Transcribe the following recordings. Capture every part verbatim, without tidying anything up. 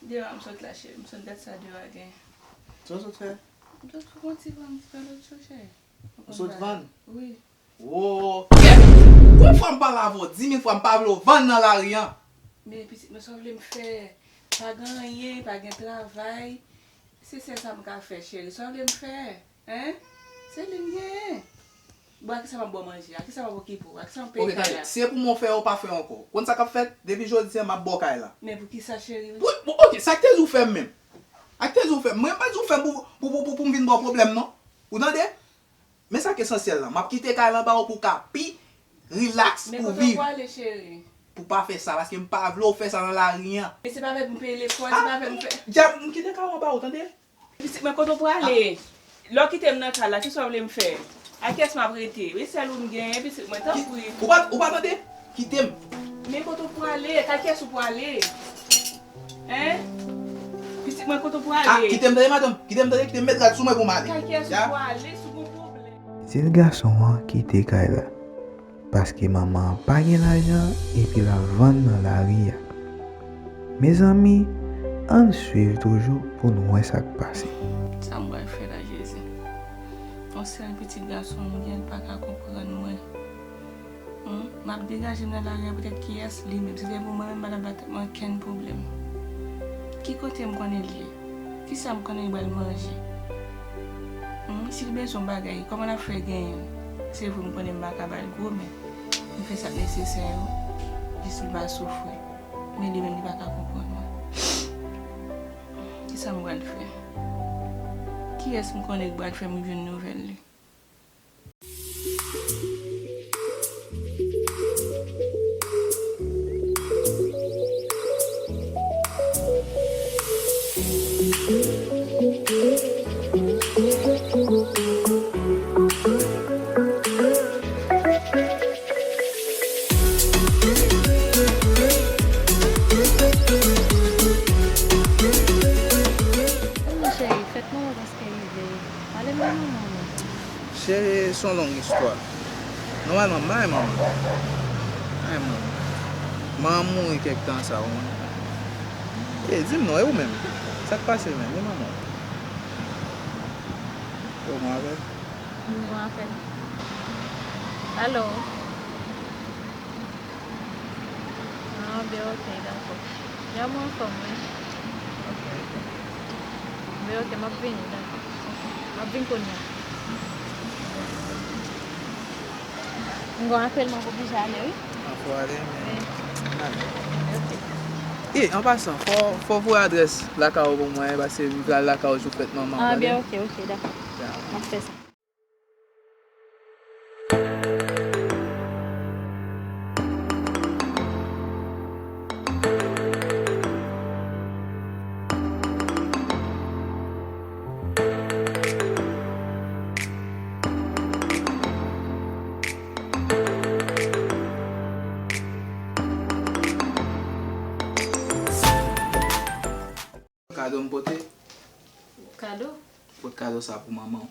Deyò a m sot la, cheri. M sot gad sa deyò a gen. Sa w sot fè? M sot fè yon ti vann, ti vann lòt jou, cheri. Ou sot vann? Wi. Wo, kèt! Konbyen fwa m pale avè w? Di mil fwa m pa vle w vann nan lari an. Men pitit mwen, sa w vle m fè? Pa gen anyen, pa gen travay. Se sèl sa m ka fè, cheri. Sa w vle m fè? Hein? Se li m genyen. Bon, a kisa m ap ba w manje? A kisa m ap okipe w? A kisa m ap peye kay la? Ok, tande. Si se pou mwen fè, ou pa fè ankò. Konn sa k ap fèt? Depi jodi a, m ap ba w kay la. Men poukisa, cheri? Pou, pou, ok, sa k te di w fè m menm? Sa k te di w fè m? Mwen pa di w fè m pou, pou, pou, pou, pou m vin ba w pwoblèm, non. Ou tande? Men sa k esansyèl la, m ap kite kay la ba w pou w ka pi rilaks, pou w viv. Men kote w prale, cheri? Pou w pa fè sa, paske m pa vle w fè sa nan lari an. Men se pa avèk m peye lekòl, se pa avèk m fè. Djab, m kite kay la ba w, tande? Pitit mwen, kote w prale? Lè w kite m nan kay la, kisa w vle m fè? A kiyès m ap rete? E sèl ou m genyen, pitit mwen, tanpri. Ou pa, ou pa tande? Kite m. Men kote w prale? Kay kiyès ou prale? Hein? Pitit mwen, kote w prale? Ah, kite m tande, madanm. Kite m tande, kite m met rad sou mwen pou m ale. Kay kiyès ou prale? Si w gon pwoblèm. Ti gason an kite kay la, paske manman an pa gen lajan epi l ap vann nan lari a. Mezanmi, ann swiv toujou pou n wè sa k pase. Sa m pral fè la, Jezi? Yon sèl pitit gason m gen, l pa ka konprann mwen. Hmm, m ap degaje m nan lari a, poutèt kiyès? Li menm. Si se pou mwen menm, m pa t ap ba tèt mwen okenn pwoblèm. Ki kote m konnen l ye? Kisa m konnen li pral manje? Hmm, si l bezwen yon bagay, kòman l ap fè genyen l? Se vre, m konnen m pa ka ba l gwo, men m fè sa k nesesè yo, jis li pa soufri. Men li menm, li pa ka konprann mwen. Kisa m pral fè? Kiyès m konnen ki pral fè m jwenn nouvèl li? Mon cheri, fèt manman prèske rive. Pale m de manman w non. Cheri, se yon long istwa. Nòmalman, m pa gen manman. M pa gen manman. Manman m mouri kèk tan sa, ou konprann. E, di m non, e ou menm? Sa k pase menm? E manman w? Ou bon avè l? M bon avè l. Alo? Ah, ben, ok, dakò. Ya, mwen anfòm, wi. Ok, ok. Ben, ok, m ap vini, dakò. Ok. M ap vin kounye a. M gon apèl, mwen oblije ale, wi. Ah, fò ale, men. Wi. N ale. Ok. E, an pasan, fò, fò voye adrès lakay ou pou mwen, paske m pral lakay ou jou fèt manman, tande? Ah, ben, ok, ok, dakò. Dakò. M ap fè sa. Kado m pote? Kado? Pot kado sa pou manman w.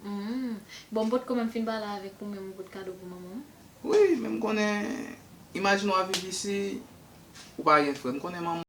Hmm. Bon, m potko menm fin pale avèk ou, menm ou pot kado pou manman w? Wi, men m konnen, imajine w ap viv isi, ou pa gen frè. M konnen manman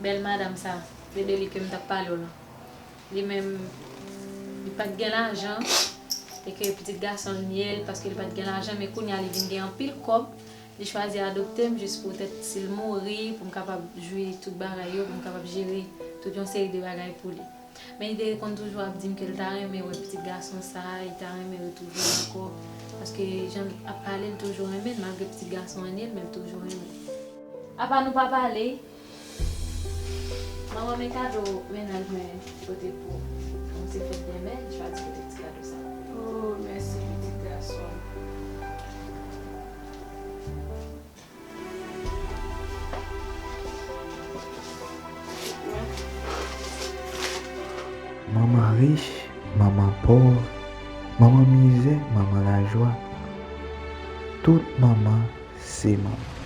Bèl madanm sa, se de li ke m t ap pale w lan. Li menm, li pa t gen lajan, e ke pitit gason l m ye l, paske li pa t gen lajan, men kounye a li vin gen anpil kòb, Li chwazi adopte m jis poutèt si l mouri, pou m kapab jwi tout bagay yo, pou m kapab jere tout yon seri de bagay pou li. Men li te konn toujou ap di m ke l ta renmen wè pitit gason sa a, li ta renmen retwouve l ankò. Paske jan l ap pale, l toujou renmen l, malgre pitit gason an ye l, men l toujou renmen l. Apa nou pa pale? Manman, men kado mennaj mwen pote pou ou. Kòm se fèt demen, li chwazi pote ti kado sa. Oh, mèsi, pitit gason m. Manman rich, manman pòv, manman mizè, manman lajwa. Tout manman se manman.